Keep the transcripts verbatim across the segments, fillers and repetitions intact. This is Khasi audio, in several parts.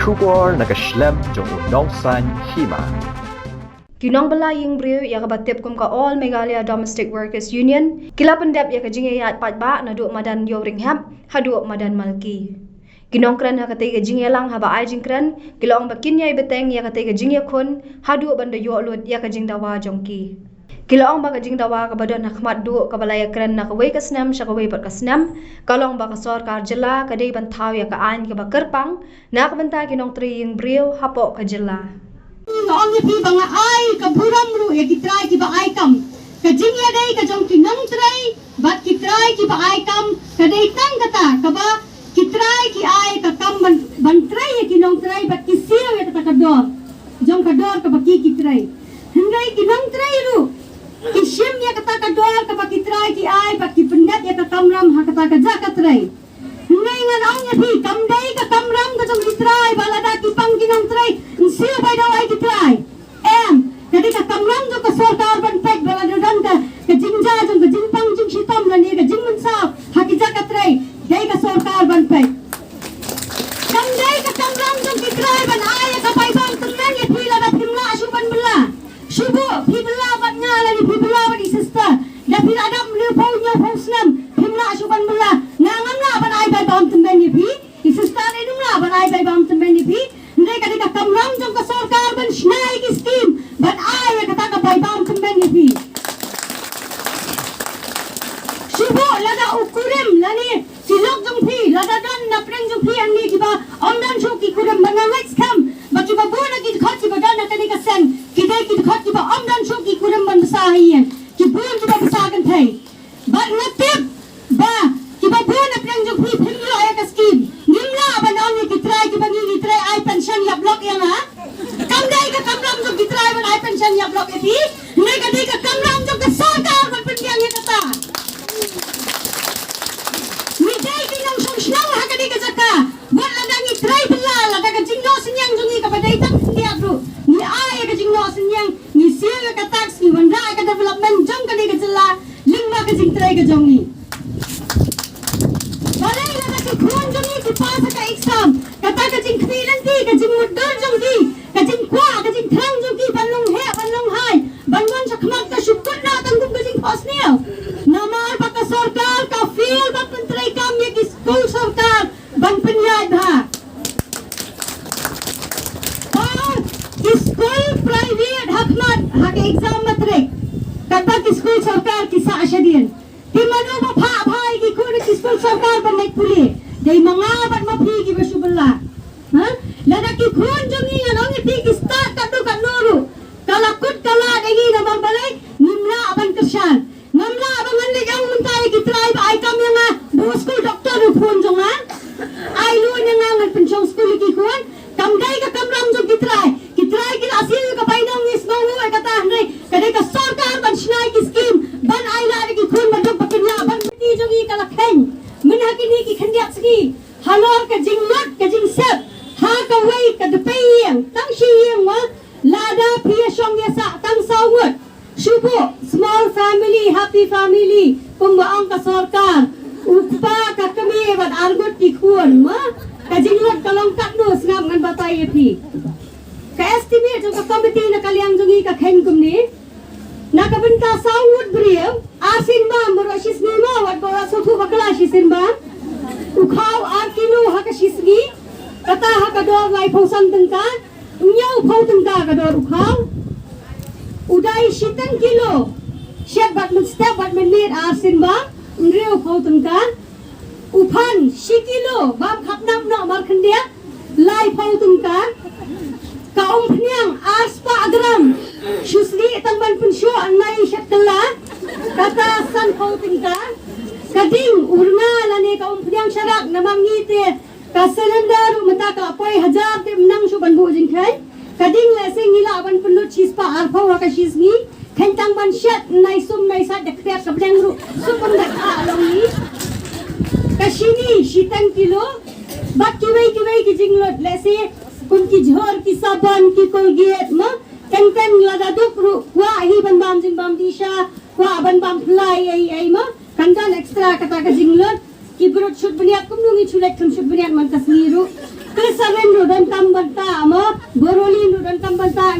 Khubor na ka shlem jong u nongsan hima. Ki nongbylla ïing briew ïa kaba tip kum ka All Meghalaya Domestic Workers Union ki la pyndep ïa ka jingïaid paidbah naduh madan Ïewrynghep haduh madan Malki. Ki nongkren ha katei ka jingïalang haba ai jingkren ki la ong ba kin ïai bteng ïa katei ka jingïakhun haduh ban da ïoh lut ïa ka jingdawa jong ki. Ki la ong ba ka jingdawa kaba don ha khmat duh kaba la ïakren na kawei ka snem sha kawei pat ka snem ka long ba ka sorkar jylla ka dei ban thaw ïa ka aiñ kaba kyrpang na ka bynta ki nongtrei ïing briew hapoh ka jylla. Nga ong ïa phi ba nga ai ka burom ruh ïa ki trai kiba ai kam. Ka jingïadei ka jong ki nongtrei bad ki trai kiba ai kam ka dei tang kata kaba ki trai ki ai ka kam ban, ban trei ïa ki nongtrei bad ki siew ïa kata ka dor jong ka dor kaba ki ki trei. Hynrei ki nongtrei ruh ki shim ïa kata ka dor kaba ki trai ki ai bad ki pyndep ïa ka kamram ha kata ka jaka trei. Hynrei ngan ong ïa phi kam dei ka kamram ka jong ki trai ba lada ki pang ki nongtrei, yn siew bai da wai ki trai. Em, ka dei ka kamram jong ka sorkar ban peit ba lada don ka, ka jingjia jong ka jingpang jingshitom lane ka jingmynsaw ha ki jaka trei, dei ka sorkar ban peit. Kam dei ka kamram jong ki trai ban ai ïa ka bai bam tymmen ïa phi lada phim lah shuh ban bylla. Shu buh phi bylla bad nga lane phi bylla bad i sister. Da phi la dap hynñiewphew hynñiewphew snem phim lah shuh ban bylla. Nga ngam lah ban ai bai bam tymmen ïa phi. I sister lane ym lah ban ai bai bam tymmen ïa phi. Hynrei ka dei ka kamram jong ka sorkar ban shna ïa ki skim ban ai ïa kata ka bai bam tymmen ïa phi. Shu buh lada u kurim lane ki lok jong phi lada don na pdeng jong phi hangne kiba ym don shuh ki kurim ba nga ngeit skhem ba kiba bun na ki dkhot kiba don ha kane ka seng ki dei ki dkhot kiba ym don shuh ki kurim ban bsa ha ïing, ki bun kiba bsa kynthei. Bad nga tip ba kiba bun na pdeng jong phi phim ïoh ïa ka skim. Ngim lah ban ong ïa ki trai kiba ngi ngi trei ai pension ïap lok ïa nga. Kam dei ka kamram jong ki trai ban ai pension ïap lok ïa phi. Hynrei ka dei ka kamram jong ka sorkar ban pynbiang ïa kata. Ngi dei ki nongshong shnong ha kane ka jaka. Wat lada ngi trei bylla lada ka jingnoh synñiang jong ngi kaba dei tang khyndiat ruh ngi ai ïa ka jingnoh synñiang, ngi siew ïa ka tax, ngi wanrah ïa ka development jong kane ka jylla lyngba ka jingtrei ka jong ngi. Balei lada ki khun jong ngi ki pass ha ka exam, kata ka jingkhmih lynti, ka jingmutdur jong ki, ka jingkwah, ka jingthrang jong ki ban long heh ban long hai, ban wan shakhmat ka shu kut noh tang kum ka jingphohsniew. Namar ba ka sorkar ka fail ban pyntreikam ïa ki skul sorkar ban pynïaid bha. Ba ki skul private ha khmat ha ka exam matric, katba ki skul sorkar ki sah shadien. Te mano ba phah bha ïa ki khun ha ki skul sorkar ban leit pule? Dei ma nga bad ma phi kiba shu bylla. Ha? Lada ki khun jong ngi, ngan ong ïa phi, ki stad katno katno ruh, ka la kut ka lad ïa ngi namar balei? Ngim lah ban kyrshan. Ngam lah ba ngan leit ong mynta ïa ki trai ba ai kam ïa nga, buh skul doktor ïa u khun jong nga. Ai lun ïa nga, ngan pynshong skul ïa ki khun. Kam dei ka kamram jong ki trai. Ki trai ki la siew ïa ka bainong, ngi sngewnguh ïa kata, hynrei ka dei ka sorkar ban shna ïa ki skim ban ai lad ïa ki khun ba duk ba kin lah ban. Kti jong ngi ka la kheiñ mynha kine ki khyndiat sngi halor ka jingmut ka jingsep ha kawei ka dpei ïing, tang shi ïing ma. Lada phi ïa shong ïa sah tang saw ngut, shu buh small family, happy family, kumba ong ka sorkar, u kpa, ka kmie bad ar ngut ki khun, ma. Ka jinglut ka long katno, sngap ngan batai ïa phi. Ka estimate jong ka committee na ka liang jong ngi ka kheiñ kumne. Na ka bynta saw ngut briew, ar sien bam baroh shi sngi, ma, wat ba la sngewthuh bakla, shi sien bam. U khaw ar kilo ha ka shi sngi, kata ha ka dor laiphew san tyngka. Hynñiewphew tyngka ka dor u khaw. U dai shiteng kilo, shet bad mynstep bad mynmiet, ar sien bam, hynriewphew tyngka. U phan shi kilo, bam khapnap noh markhyndiat, laiphew tyngka. Ka umphniang ar spah gram, shu sdieh tang ban pynshoh, nai shet kylla, kata sanphew tyngka. Ka ding, u rnga lane ka umphniang sharak, namar ngi te ka cylinder ruh mynta ka la poi hajar, te ym nang shuh ban buh jingkheiñ. Ka ding lehse ngi lah ban pynlut shi spah arphew ha ka shi sngi. Kheiñ tang ban shet, nai sum nai sait da khriat ka bneng ruh, sum ban da kha long ngi. Ka shini shiteng kilo. Bad kiwei kiwei ki jinglut, lehse kum ki jhur, ki sabon, ki Colgate, ma. Teng teng lada duk ruh, kwah hi ban bam jingbam dih sha, kwah ban bam phlai ei ei, ma. Kan don extra kata ka jinglut. Ki brut shut bniat, kumno ngi shu leit kham shut bniat man ka sngi ruh. Glycerin ruh don tam ban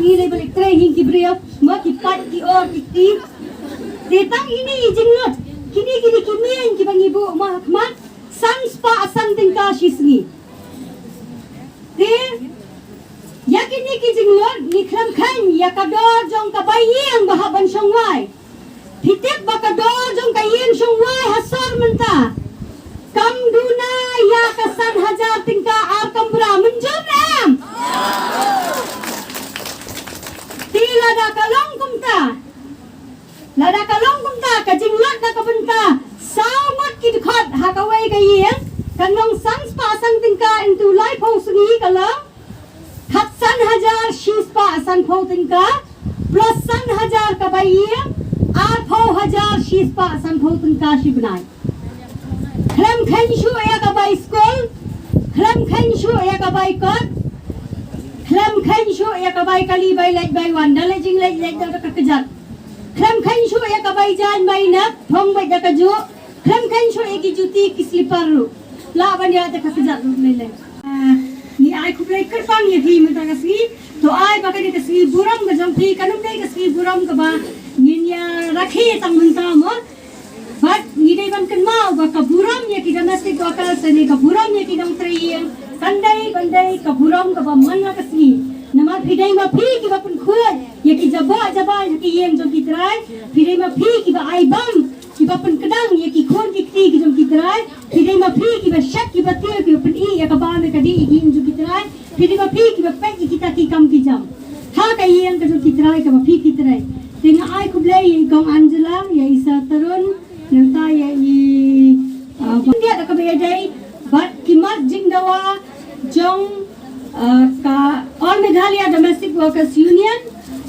Ngi leh ba leh trei hi ki briew, ma ki pat ki or ki ti. Te tang ine i jinglut, kine kine ki mian kiba ngi buh ma ha khmat, san spah san tyngka shi sngi. Te ïa kine ki jinglut ngi khlem kheiñ ïa ka dor jong ka bai ïing ba hap ban shong wai. Phi tip ba ka dor jong ka ïing shong wai ha sor mynta kam duna ïa ka san hajar tyngka ar kamra, mynjur em? Te lada ka long kumta, lada ka long kumta, ka jinglut na ka bynta saw ngut ki dkhot ha kawei ka ïing kan long san spah san tyngka into laiphew sngi ka long khatsan hajar shispah sanphew tyngka plus san hajar ka bai ïing, arphew hajar shispah sanphew tyngka shi bnai. Khlem kheiñ shuh ïa ka bai skul, khlem kheiñ shuh ïa ka bai kot, khlem kheiñ shuh ïa ka bai kali, bai leit bai wan, da leh jingleit leit da ka kjat. Khlem kheiñ shuh ïa ka bai jaiñ bai nep, phong beit da ka juh. Khlem kheiñ shuh ïa ki juti ki slipar ruh. Lah ban ïa da ka kjat ruh lei lei. Ah, ngi ai khublei kyrpang ïa phi mynta ka sngi. To ai ba kane ka sngi burom ka jong phi kan ym dei ka sngi burom kaba ngin ïa rakhe tang mynta mo. Bad ngi dei ban kynmaw ba ka burom ïa ki domestic workers ne ka burom ïa ki nongtrei ïing kan dei ban dei ka burom kaba man la ka sngi. Namar phi dei ma phi kiba pynkhuid ïa ki jabok jabai ha ki ïing jong ki trai. Phi dei ma phi kiba ai bam, kiba pynkdang ïa ki khun ki kti ki jong ki trai. Phi dei ma phi kiba shet kiba tiar kiba pyni ïa ka bam ïa ka dih ïa ki ïing jong ki trai. Phi dei ma phi kiba peit ïa kita ki kam ki jam ha ka ïing ka jong ki trai kaba phi phi trei. Te nga ai khublei ïa i Kong Angela, ïa i Sir Tarun, nangta ïa i, ah, Byndiat da kaba ïadei bad ki mat jingdawa jong, ah, ka All Meghalaya Domestic Workers Union,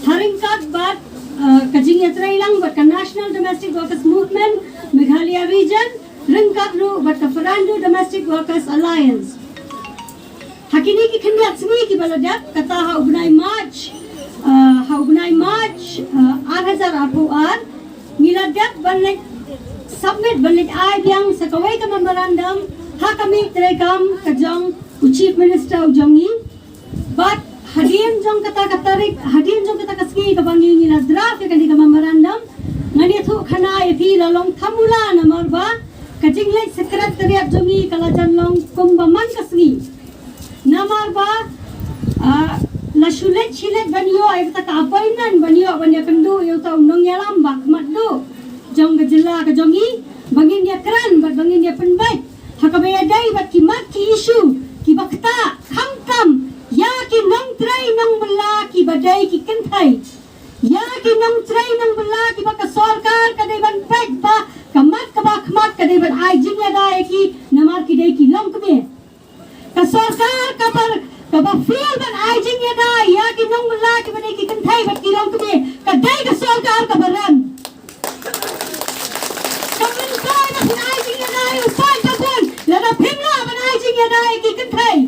ha ryngkat bad, ah, ka jingïatreilang bad ka National Domestic Workers Movement Meghalaya Region, ryngkat ruh bad ka Fernando Domestic Workers Alliance. Ha kine ki khyndiat sngi kiba la dep, kata ha u bnai March, ah, ha u bnai March, ah, ar hajar arphew ar, ngi la dep ban leit submit, ban leit ai biang sa kawei ka memorandum ha ka mih treikam ka jong u Chief Minister u jong ngi. Bad hadien jong kata ka tarik, hadien jong kata ka sngi kaba ngi, ngi la draft ïa kane ka memorandum, ngan ïathuh khana ïa phi la long thamula namar ba ka jingleit secretariat jong ngi ka la jan long kumba man ka sngi. Namar ba, ah, la shu leit shi leit ban ïoh ïa kata ka appointment ban ïoh ban ïakynduh ïa uta u nongïalam ba khmat duh jong ka jylla ka jong ngi ba ngin ïakren bad ba ngin ïapynbeit ha kaba ïadei bad ki mat ki issue kiba ktah khamtam ïa ki nongtrei nongbylla kiba dei ki kynthei. Ïa ki nongtrei nongbylla kiba ka sorkar ka dei ban peit ba ka mat kaba khmat ka dei ban ai jingïada ïa ki namar ki dei ki longkmie. Ka sorkar kaba, kaba fail ban ai jingïada ïa ki nongbylla kiba dei ki kynthei bad ki longkmie ka dei ka sorkar kaba rem. Ka myntoi ba phin ai jingïada ïa u paidbah bun lada phim lah ban ai jingïada ïa ki kynthei.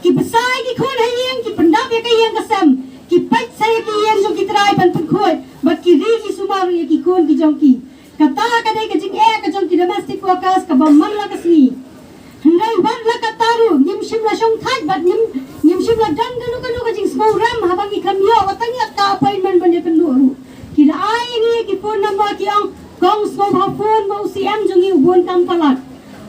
Ki bsa ïa ki khun ha ïing, ki pyndap ïa ka ïing ka sem, ki peit sa ïa ki ïing jong ki trai ban pynkhuid bad ki ri ki sumar ïa ki khun ki jong ki. Kata ka dei ka jingeh ka jong ki domestic workers kaba man la ka sngi. Hynrei wat la katta ruh ngim shym la shongthait bad ngim, ngim shym la don kano kano ka jingsngewrem haba ngi khlem ïoh wat tang ïa ka appointment ban ïakynduh ruh. Ki la ai ïa ngi ki phone number, ki ong, "Kong, sngewbha phone ma u C M jong ngi u bun kam palat.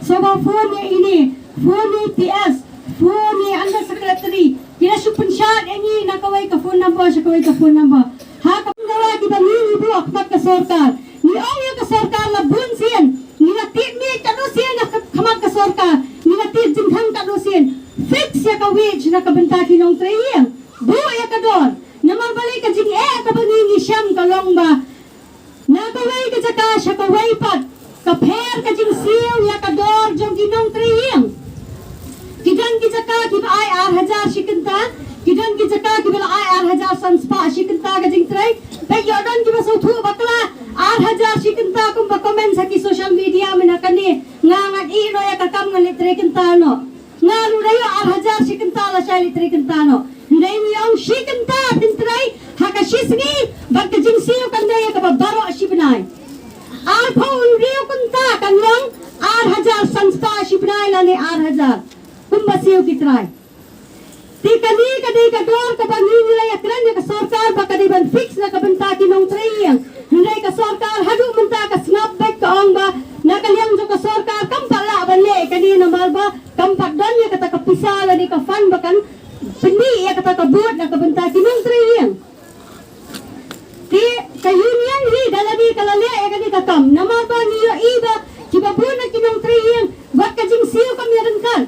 Sngewbha phone ïa ine, phone ïa i P S, phone ïa i under secretary." Ki la shu pynshad ïa ngi na kawei ka phone number sha kawei ka phone number. Ha ka pyndawa kiba ngi, ngi buh ha khmat ka sorkar. Ngi ong ïa ka sorkar la bun sien, ngi la tied miej katno sien ha khmat ka sorkar, ngi la tied jingkhang katno sien. Fix ïa ka wage na ka bynta ki nongtrei ïing. Buh ïa ka dor. Namar balei ka jingeh kaba ngi, ngi shem ka long ba na kawei ka jaka sha kawei pat ka pher ka jingsiew ïa ka dor jong ki nongtrei ïing. Ki don ki jaka kiba ai ar hajar shi kynta, ki don ki jaka kiba la ai ar hajar san spah shi kynta ka jingtrei. Peit, ïoh don kiba sngewthuh bakla, ar hajar shi kynta kumba comment ha ki social media mynta kane, nga ngan ïeh noh ïa ka kam, ngan leit trei kynta noh. Nga ruh da ïoh ar hajar shi kynta lashai leit trei kynta noh. Hynrei ngi ong shi kynta phin trei ha ka shi sngi bad ka jingsiew kan dei ïa kaba baroh shi bnai. Arphew hynriew kynta kan long ar hajar san spah shi bnai lane ar hajar kumba siew ki trai. Te kane ka dei ka dor kaba ngi ngi la ïakren ïa ka sorkar ba ka dei ban fix na ka bynta ki nongtrei ïing. Hynrei ka sorkar haduh mynta ka sngap beit ka ong ba na ka liang jong ka sorkar kam pat lah ban leh kane namar ba kam pat don ïa kata ka pisa lane ka fund ba kan pyni ïa kata ka bud na ka bynta ki nongtrei ïing. Te ka union hi da lade ka la leh ïa kane ka kam namar ba ngi ïohi ba kiba bun na ki nongtrei ïing wat ka jingsiew kam ïa ryngkat.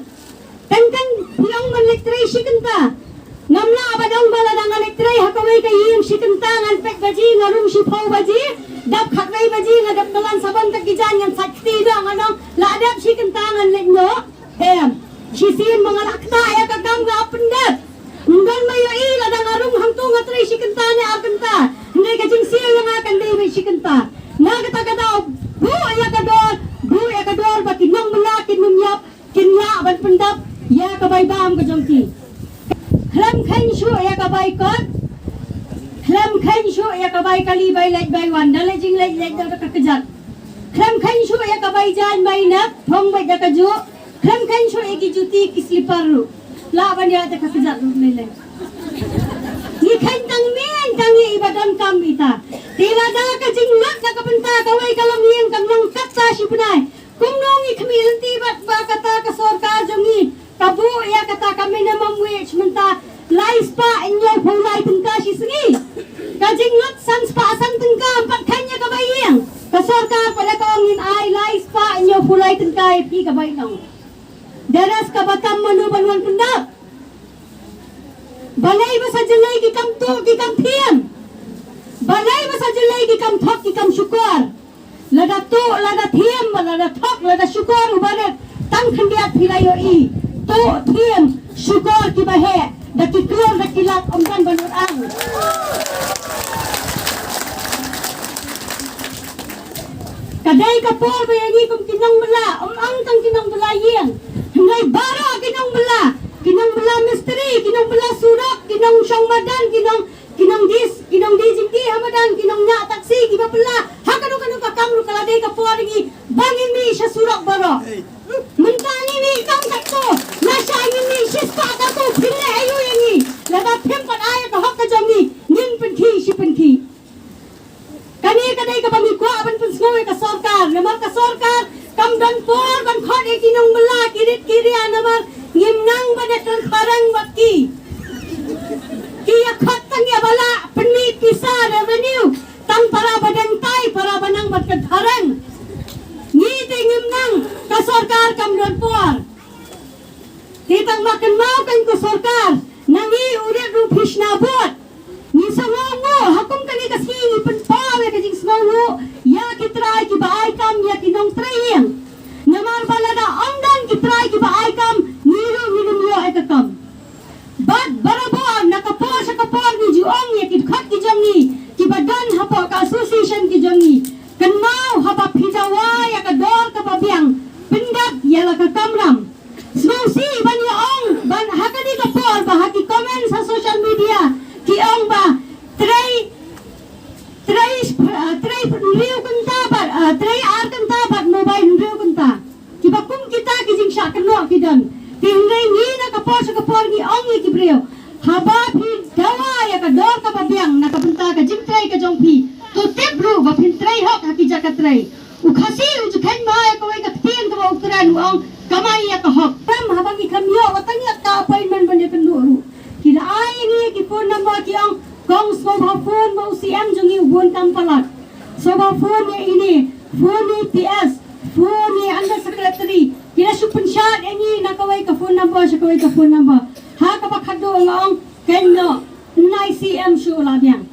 Teng teng phi ong ban leit trei shi kynta. Ngam lah ban ong ba lada nga leit trei ha kawei ka ïing shi kynta ngan peit baje nga rung shiphew baje. Dap khatwei baje nga dap kylla sabon tang ki jaiñ ngan sait kti da ngan ong la dap shi kynta ngan leit noh. Em, shisien ma nga la ktah ïa ka kam nga pyndep. Ym don ba ïohi lada nga rung hangto nga trei shi kynta ne ar kynta. Hynrei ka jingsiew ïa nga kan dei beit shi kynta. Na kata ka daw buh ïa ka dor, buh ïa ka dor ba ki nongbylla kin ym ïap, kin lah ban pyndap ïa ka bai bam ka jong ki. Khlem kheiñ shuh ïa ka bai kot, khlem kheiñ shuh ïa ka bai kali bai leit bai wan, da leh jingleit leit da ka kjat. Khlem kheiñ shuh ïa ka bai jaiñ bai nep, phong beit da ka juh. Khlem kheiñ shuh ïa ki juti ki slipar ruh. Lah ban ïa da ka kjat ruh lei lei. Ngi kheiñ tang miñ tang ïa iba donkam ita. Te lada ka jinglut na ka bynta kawei ka longïing kam long katta shi bnai. Kumno ngi khmih lynti bad ba kata ka sorkar jong ngi ka buh ïa kata ka minimum wage mynta lai spah hynñiewphew lai tyngka shi sngi. Ka jinglut san spah san tyngka ym pat kheiñ ïa ka bai ïing. Ka sorkar pat la ka ong ngin ai lai spah hynñiewphew lai tyngka ïa phi ka bai nong. Daras kaba tam mano ban wan pyndap. Balei ba sa jyllei ki kam tuh ki kam thiem. Balei ba sa jyllei ki kam thok ki kam shukor. Lada tuh, lada thiem, lada thok, lada shukor u barit. Tang khyndiat phi la ïohi. Tuh, thiem, shukor kiba heh. Da ki klur, da ki lak, ym don ba nud ang. Ka dei ka por ba ïa ngi kum ki nongbylla, ym ang tang ki nongbylla ïing. Hynrei baroh ki nongbylla, ki nongbylla mistri, ki nongbylla surok, ki nongshong madan, ki nong, ki nongdie, ki nongdie jingdie ha madan, ki nongñiah taksi, kiba bylla ha kano kano ka kam ruh ka la dei ka por ïa ngi ba ngin mih sha surok baroh. Mynta ngi mih kam katto, lashai ngin mih shispah katto, phin leh aïu ïa ngi? Lada phim pat ai ka hok ka jong ngi, ngin pynkhih shi pynkhih. Kane ka dei kaba ngi kwah ban pynsngew ïa ka sorkar, namar ka sorkar kam don por ban khot ïa ki nongbylla ki rit ki ria namar ngim nang ban ïakren phareng bad ki. Ki ïakhot tang ïa ba lah pynmih pisa revenue tang para ba dang tai para ba nang ban kren phareng. Ngi te ngim nang, ka sorkar kam don por. Te tang ba kynmaw kan ka sorkar, na ngi u rit ruh phi shna bud. Ngi sngewnguh, ha kum kane ka sngi ngi pynpaw ïa ka jingsngewnguh ïa ki trai kiba ai kam ïa ki nongtrei ïing. Namar ba lada ym don ki trai kiba ai kam, ngi ruh ngin ym ïoh ïa ka kam. Bad barabor na ka por sha ka por ngi ju ong ïa ki dkhot ki jong ngi kiba don hapoh ka association ki jong ngi. Kynmaw haba phi dawa ïa ka dor kaba biang, pyndep ïa la ka kamram. Sngewsih ban ïa ong ban ha kane ka por ba ha ki comments ha social media ki ong ba trei, trei, ah, trei hynriew kynta bad, ah, trei ar kynta bad mobile hynriew kynta. Kiba kum kita ki jingshah kynnoh ki don. Te hynrei ngi na ka por sha ka por ngi ong ïa ki briew, haba phi dawa ïa ka dor kaba biang na ka bynta ka jingtrei ka jong phi, to tip ruh ba phin trei hok ha ki jaka trei. U Khasi u ju kheiñ bha ïa kawei ka ktien kaba u kren u ong kamai ïa ka hok. Tam haba ngi khlem ïoh wat tang ïa ka appointment ban ïa kynduh ruh. Ki la ai ïa ngi ïa ki phone number ki ong kong sngewbha phone ba u C M jong ngi u bun kam palat. Sngewbha phone ïa ine, phone ïa P S, phone ïa under secretary. Ki la shu pynshad ïa ngi na kawei ka phone number sha kawei ka phone number. Ha kaba khatduh nga ong keiñ noh, nai C M shu la biang.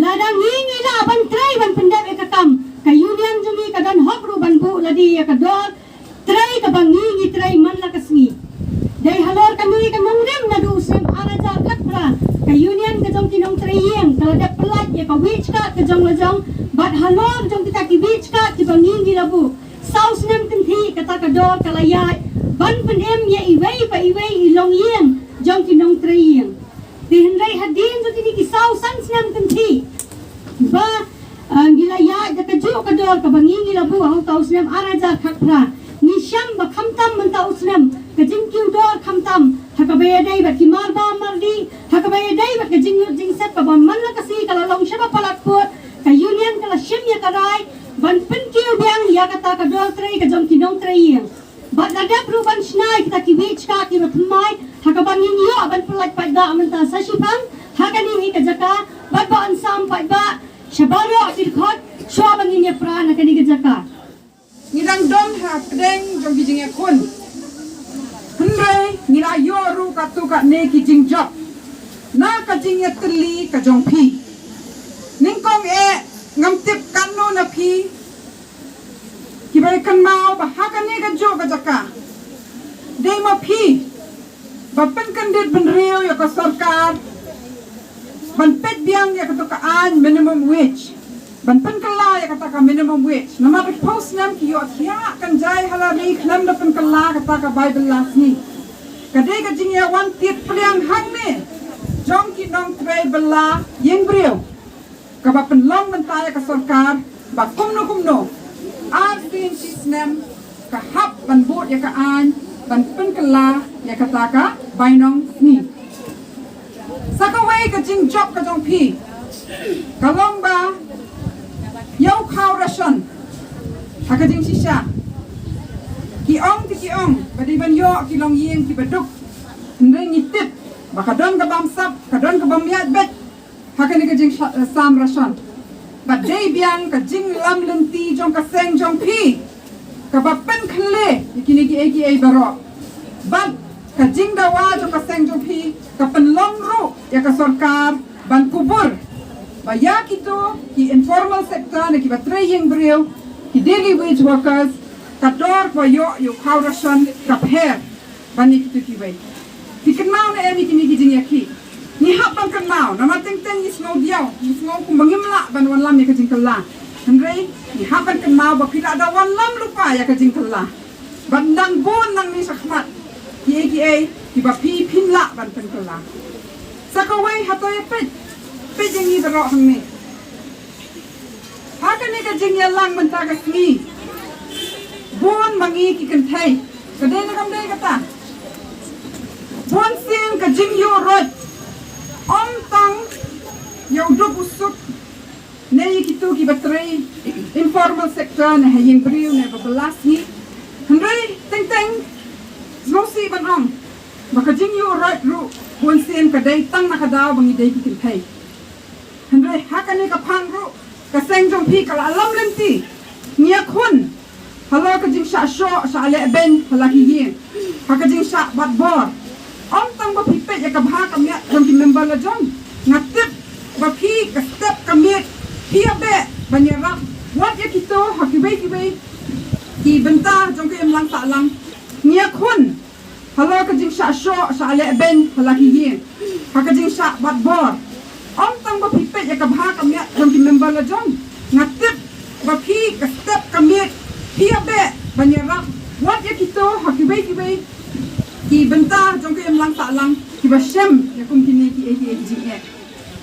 Lada ngi ngi lah ban trei ban pyndep ïa ka kam, ka union jong ngi ka don hok ruh ban buh lade ïa ka dor trei kaba ngi ngi trei man la ka sngi. Dei halor kane ka nongrim naduh u snem ar hajar khatphra, ka union ka jong ki nongtrei ïing ka la dep pyllait ïa ka wage cut ka jong la jong, bad halor jong kita ki wage cut kiba ngi ngi la buh saw snem kynthih kata ka dor ka la ïaid ban pynim ïa iwei pa iwei i longïing jong ki nongtrei ïing. Te hynrei hadien jong kine ki saw san snem kynthih ba, ah, ngi la ïaid da kajuh ka dor kaba ngi ngi la buh ha uta u snem ar hajar khatphra. Ngi shem ba khamtam mynta u snem ka jingkiew dor khamtam ha ka Ba ïadei bad ki marba mardi, ha kaba ïadei bad ka jinglut jingsep kaba man la ka sngi ka la long shaba palat put, ka Union ka la shim ïa ka rai ban pynkiew biang ïa kata ka dor trei ka jong ki nongtrei ïing. Bad la dep ruh ban shna ïa kita ki wage cut kiba thymmai, ha kaba ngin ïoh ban pyllait paidbah mynta sa shiphang ha kane hi ka jaka, bad ba yn sam paidbah sha baroh ki dkhot shuwa ba ngin ïa pra na kane ka jaka. Ngi dang don ha pdeng jong ki jingïakhun. Hynrei ngi la ïoh ruh katto katne ki jingjop na ka jingïatylli ka jong phi. Nyngkong eh ngam tip katno na phi kiba kynmaw ba ha kane kajuh ka jaka dei ma phi ba pynkyndit bynriew ïa ka sorkar ban peit biang ïa kato ka aiñ minimum wage, ban pynkylla ïa kata ka minimum wage. Namar arphew snem ki ïohthiah kynjai ha la ri khlem da pynkylla kata ka bai bylla sngi. Ka dei ka jingïawan tied pliang hangne jong ki nongtrei bylla ïing briew kaba pynlong mynta ïa ka sorkar ba kumno kumno ar sien shi snem ka hap ban bud ïa ka aiñ ban pynkylla ïa kata ka bainong sngi. Sa kawei ka jingjop ka jong phi ka long ba ïa u khaw ration ha ka jingshisha ki ong ki ki ong ba dei ban ïoh ki longïing kiba duk. Hynrei ngi tip ba ka don ka bamsap, ka don ka bym ïaid beit ha kane ka jing, eh, sam ration. Bad dei biang ka jinglam lynti jong ka seng jong phi kaba pynkhleh ïa kine kiei kiei baroh. Bad ka jingdawa jong ka seng jong phi ka pynlong ruh ïa ka sorkar ban kubur ba ïa kito ki informal sector ne kiba trei ïing briew, ki daily wage workers, ka dor ba ïoh ïa u khaw ration ka pher ban ïa kito kiwei. Phi kynmaw ne em ïa kine ki jingïakhih? Ngi hap ban kynmaw, namar teng teng ngi sngew diaw, ngi sngew kumba ngim lah ban wanlam ïa ka jingkylla. Hynrei ngi hap ban kynmaw ba phi lah da wanlam lypa ïa ka jingkylla. Bad nang bun nangne shakhmat kiei kiei kiba phi phin lah ban pynkylla. Sa kawei hato ïa peit, peit ïa ngi baroh hangne. Ha kane ka jingïalang mynta ka sngi, bun ma ngi ki kynthei, ka dei ne kam dei kata? Bun sien ka jingïuh roit, ym tang ïa u duk u suk ne ïa kito kiba trei informal sector ne ha ïing briew ne ba bylla sngi. Hynrei teng teng sngewsih ban ong ba ka jingïuh roit ruh bun sien ka dei tang na ka daw ba ngi dei ki kynthei. Hynrei ha kane ka phang ruh ka seng jong phi ka la lam lynti. Ngi ïakhun halor ka jingshah shoh shah leh beiñ ha la ki ïing, ha ka jingshah bat bor. Ym tang ba phi peit ïa ka bha ka miat jong ki member la jong, nga tip ba phi ka step ka miet phi ïa beh ban ïarap wat ïa kito ha kiwei kiwei ki bynta jong ka imlang sahlang. Ngi ïakhun halor ka jingshah shoh shah leh beiñ ha la ki ïing, ha ka jingshah bat bor. Ym tang ba phi peit ïa ka bha ka miat jong ki member la jong, nga tip ba phi ka step ka miet phi ïa beh ban ïarap wat ïa kito ha kiwei kiwei ki bynta jong ka imlang sahlang kiba shem ïa kum kine kiei kiei ki jingeh.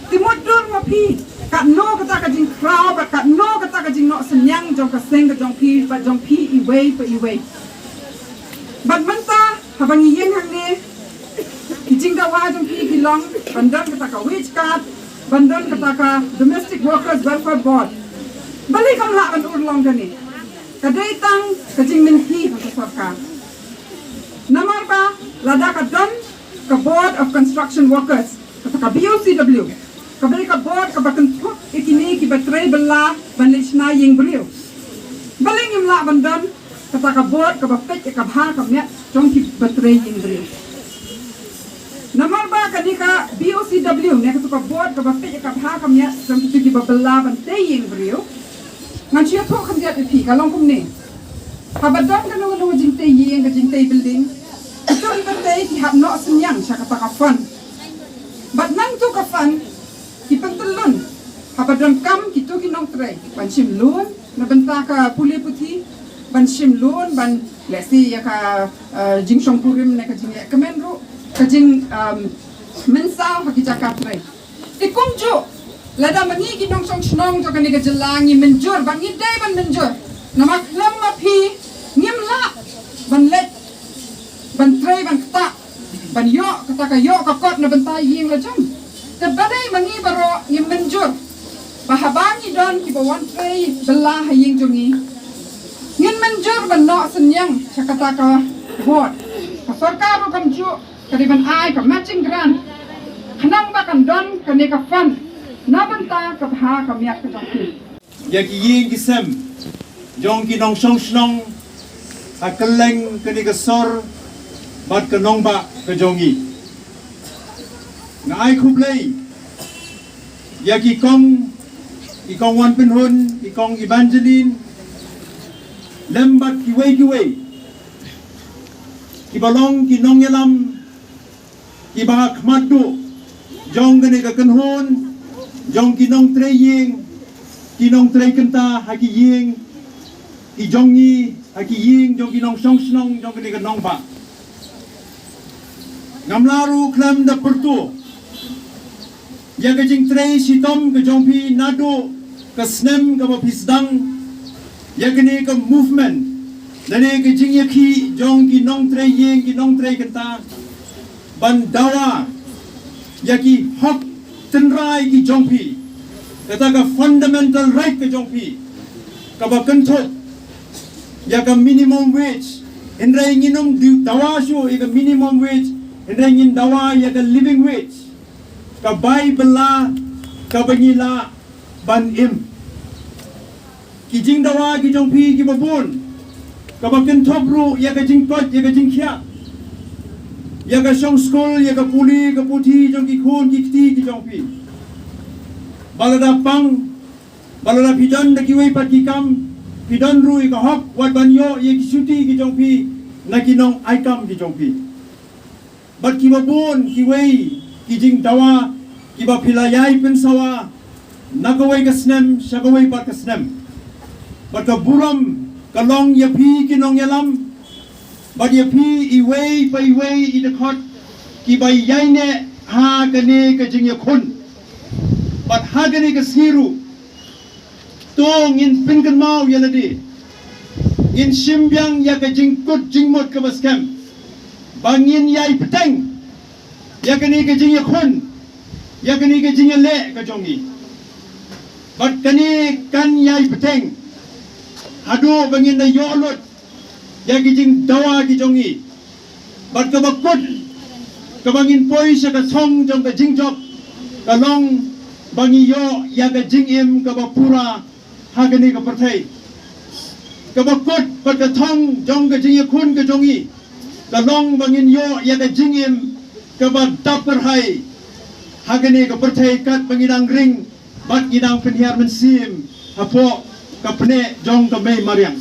Te mutdur ma phi katno kata ka jingkhraw bad katno kata ka jingnoh synñiang jong ka seng ka jong phi bad jong phi iwei pa iwei. Bad mynta haba ngi ïeng hangne, ki jingdawa jong phi ki long ban don kata ka wage cut, ban don kata ka Domestic Workers Welfare Board. Balei kam lah ban urlong kane? Ka dei tang ka jingmynthi ka sorkar. Namar ba lada ka don ka Board of Construction Workers, kata ka B O C W, kaba dei ka board kaba kynthup ïa kine kiba trei bylla ban leit shna ïing briew, balei ngim lah ban don kata ka board kaba peit ïa ka bha ka miat jong kiba trei ïing briew? Namar ba kane ka B O C W ne kata ka board kaba peit ïa ka bha ka miat jong kito kiba bylla ban tei ïing briew, ngan shu ïathuh khyndiat ïa phi, ka long kumne. Haba don kano kano ka jingtei ïing, ka jingtei building, kito kiba tei ki hap noh synñiang sha kata ka fund. Bad nangto ka fund ki pyntyllun haba donkam kito ki nongtrei ban shim loan na bynta ka pule puthi, ban shim loan ban lehse ïa ka, eh, jingshongkurim ne ka jinglehkmen ruh, ka jing, um, mynsaw ha ki jaka trei. Te kumjuh lada ma ngi ki nongshong shnong jong kane ka jylla ngi mynjur, ba ngi dei ban mynjur, namar khlem ma phi ngim lah ban leit ban trei ban ktah Ban ïoh kata ka ïoh ka kot na bynta ïing la jong. Te balei ma ngi baroh ngim mynjur ba haba ngi don kiba wan trei bylla ha ïing jong ngi, ngin mynjur ban noh synñiang sha kata ka ward? Ka sorkar ruh kumjuh ka dei ban ai ka matching grant khnang ba kan don kane ka fund na bynta ka bha ka miat ka jong ki. Ïa ki ïing ki sem jong ki nongshong shnong ha kylleng kane ka sor bad ka nongbah ka jong ngi. Nga ai khublei ïa ki kong, ki kong Wan Pynhun, ki kong Evangeline, lem bad kiwei kiwei kiba long ki nongïalam kiba ha khmat duh jong kane ka kynhun jong ki nongtrei ïing, ki nongtrei kynta ha ki ïing ki jong ngi, ha ki ïing jong ki nongshong shnong jong kane ka nongbah. Ngam lah ruh khlem da pyrto ïa ka jingtrei shitom ka jong phi naduh ka snem kaba phi sdang ïa kane ka movement, lane ka jingïakhih jong ki nongtrei ïing, ki nongtrei kynta, ban dawa ïa ki hok tynrai ki jong phi, kata ka fundamental right ka jong phi, kaba kynthup ïa ka minimum wage. Hynrei ngin ym dawa shuh ïa ka minimum wage, hynrei ngin dawa ïa ka living wage, ka bai bylla kaba ngi lah ban im. Ki jingdawa ki jong phi kiba bun, kaba kynthup ruh ïa ka jingkoit, ïa ka jingkhiah, ïa ka shong skul, ïa ka pule ka puthi jong ki khun ki kti ki jong phi. Ba lada pang, ba lada phi don da kiwei pat ki kam, phi don ruh ïa ka hok wat ban ïoh ïa ki shuti ki jong phi na ki nongai kam ki jong phi. Bad kiba bun kiwei ki jingdawa kiba phi la ïai pynsawa na kawei ka snem sha kawei pat ka snem. Bad ka burom ka long ïa phi ki nongïalam bad ïa phi iwei pa iwei i dkhot kiba ïaineh ha kane ka jingïakhun bad ha kane ka sngi ruh. To ngin pynkynmaw ïa lade, ngin shim biang ïa ka jingkut jingmut kaba skhem ba ngin ïai bteng ïa kane ka jingïakhun, ïa kane ka jingïaleh ka jong ngi. Bad kane kan ïai bteng haduh ba ngin da ïoh lut ïa ki jingdawa ki jong ngi. Bad kaba kut kaba ngin poi sha ka thong jong ka jingjop ka long ba ngi ïoh ïa ka jingim kaba pura ha kane ka pyrthei. Kaba kut bad ka thong jong ka jingïakhun ka jong ngi ka long ba ngin ïoh ïa ka jingim kaba dap kyrhai ha kane ka pyrthei katba ngi dang ring bad ngi dang pynhiar mynsiem hapoh ka pneh jong ka mei mariang.